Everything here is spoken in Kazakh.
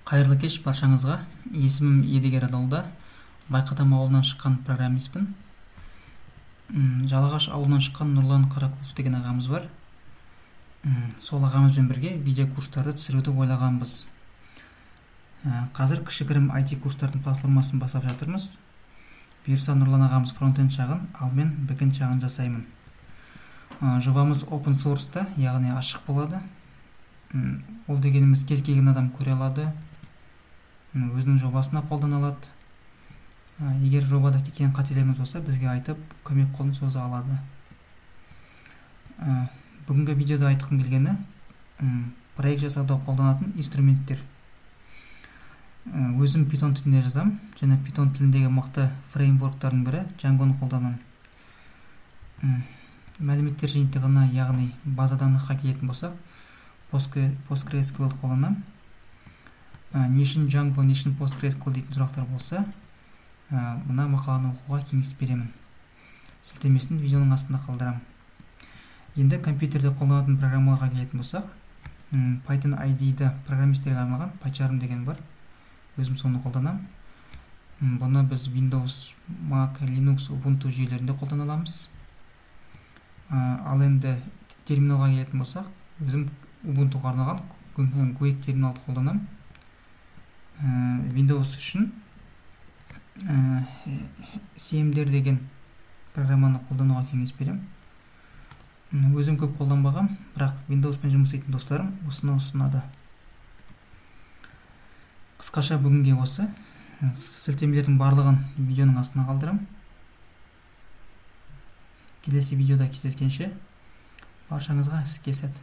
Қайырлы кеш баршаңызға! Есімім Едіге Радолда, Байқадам ауылынан шыққан программистпін. Жалағаш ауылынан шыққан Нұрлан Қарақұлов деген ағамыз бар. Сол ағамызбен бірге видео курстарды түсіруді ойлағанбыз. Қазір кішігірім IT курстардың платформасын бастап жатырмыз. Бұйырса, Нұрлан ағамыз фронтенд жағын, ал мен бэкенд жағын жасаймын. Жобамыз open source-та, яғни ашық болады. Ол дегеніміз, кез келген адам көре алады, өзінің жобасына қолдана алады. Егер жобада кеткен қателеріміз болса, бізге айтып, көмек қолын соза алады. Бүгінгі видеода айтқым келгені: проект жасауда қолданатын инструменттер. Өзім Python тілінде жазамын және Python тіліндегі мықты фреймворктардың бірі Django-ны қолданамын. Мәліметтер жиынтығына, яғни база данныхқа келетін болсақ, PostgreSQL қолданамын. Не үшін Django, не үшін PostgreSQL дейтін сұрақтар болса, мына мақаланы оқуға кеңес беремін, сілтемесін видеоның астында қалдырамын. Енді компьютерде қолданатын программаларға келетін болсақ, Python IDE-да программистерге арналған PyCharm деген бар, өзім соны қолданамын. Бұны біз Windows, Mac, Linux, Ubuntu жүйелерінде қолдана аламыз. Ал енді терминалға келетін болсақ, өзім Ubuntuға арналған Guake терминалды қолданамын. Windows үшін CMD деген программаны қолдануға кеңес беремін. Өзім көп қолданбағам, бірақ Windowspен жұмыс істейтін достарым осыны ұсынады. Қысқаша бүгінге осы. Сілтемелердің барлығын видеоның астына қалдырамын. Келесі видеода кездескенше, баршаңызға іске сәт!